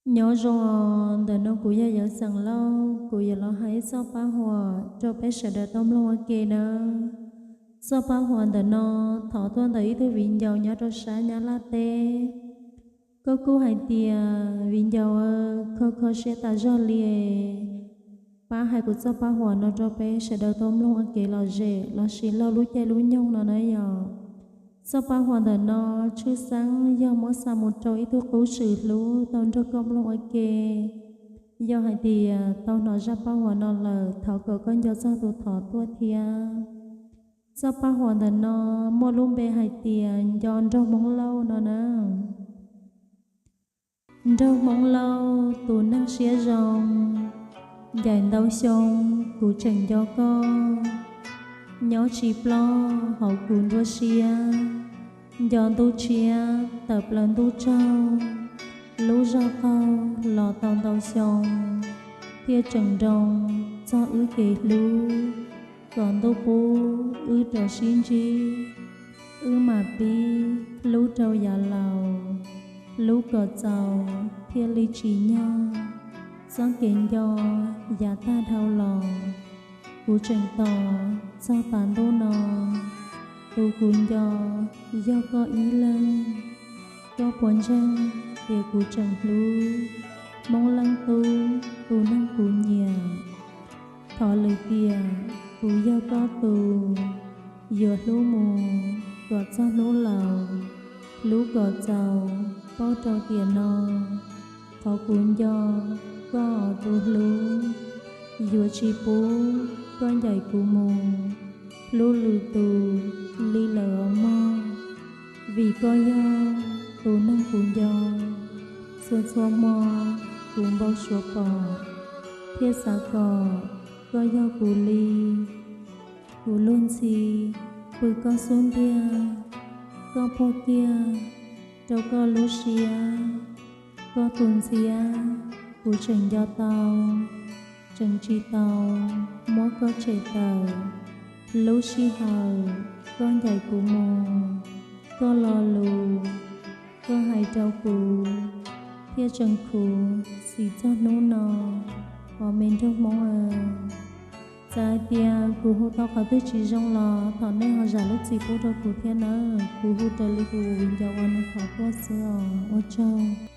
Nyob zoo, ntawm no kuv yog Yawv Xeem Lauj, kuv yuav los hais ib txoj paj huam rau peb sawv daws tau mloog ua ke nawb. Txoj paj huam ntawm no thov tuaj ntawm ib tug viv ncaus nyob rau sab Nyab Laj teb. Koj kuj hais tias, viv ncaus, kho kho siab tas zog li, pab hais kuv txoj paj huam no rau peb sawv daws tau mloog ua kev lom zem lossis laug lub caij lub nyoog no na yom. Txoj paj huam ntawm no tshwj xeeb yog muab xa mus rau ib tug qub swm hlub tau nrog koj mloog ua ke. Yog hais tias tau hnov zaj paj huam no lawm, thov kom koj nco txog tus thov tuaj thiab. Txoj paj huam ntawm no muaj lub npe hais tias nco nraug Hmoob Lauj no na. Nraug Hmoob Lauj, tus neeg siab zoo, ncaim ntau xyoo kuv tseem nco koj, nyob tsis ploj hauv kuv nruab siab, nco ntuj tshiab tawm plaws ntuj tsaug, lub zog qaug los tau ntau xyoo, thiaj tseem nroo txog wb kev hlub, kom ntuj qub wb rov sib ntsib, wb mam pib hlub rau yav laus, hlub kom txaus thiaj li tsis nyog, txoj kev nco yav tag dhau los, kuv tseem tos txog tav ntuj no, tus kuv nco yog koj ib leeg, koj puas ntseeg tias kuv tseem hlub Hmoob Leej Tub tus neeg kuv nyiam. Thov lwm tiam kuv yog koj tus, yuav hlub mus kom txog hnub laus, hlub kom txaus paub rau tiam no, qhov kuv nco koj os tus hlub, yuav tsis pub koj ncaim kuv mus hlub lwm tus li lawm os mog, vim koj yog tus neeg kuv nco, txhua txhua hmo kuv npau suav pom, thiaj xav kom koj yog kuv li. Kuv luag ntxhi pw koj xub ntiag, koj puag kiag rau koj lub siab, koj tus ntxhiab kuv tseem nco tau, tseem tsis tau muab koj tshem tawm, lub sij hawm koj ncaim kuv mus, koj lo lus koj hais rau kuv, thiaj tseem khuv xim txog hnub no os me nraug Hmoob aw. Txawm hais tias kuv hu tau qhov twg tsis zoo los thov nej ho zam lub txim pub rau kuv thiab nawb, kuv hu raws li kuv viv ncaus uas nws thov tuaj xwb os, ua tsaug.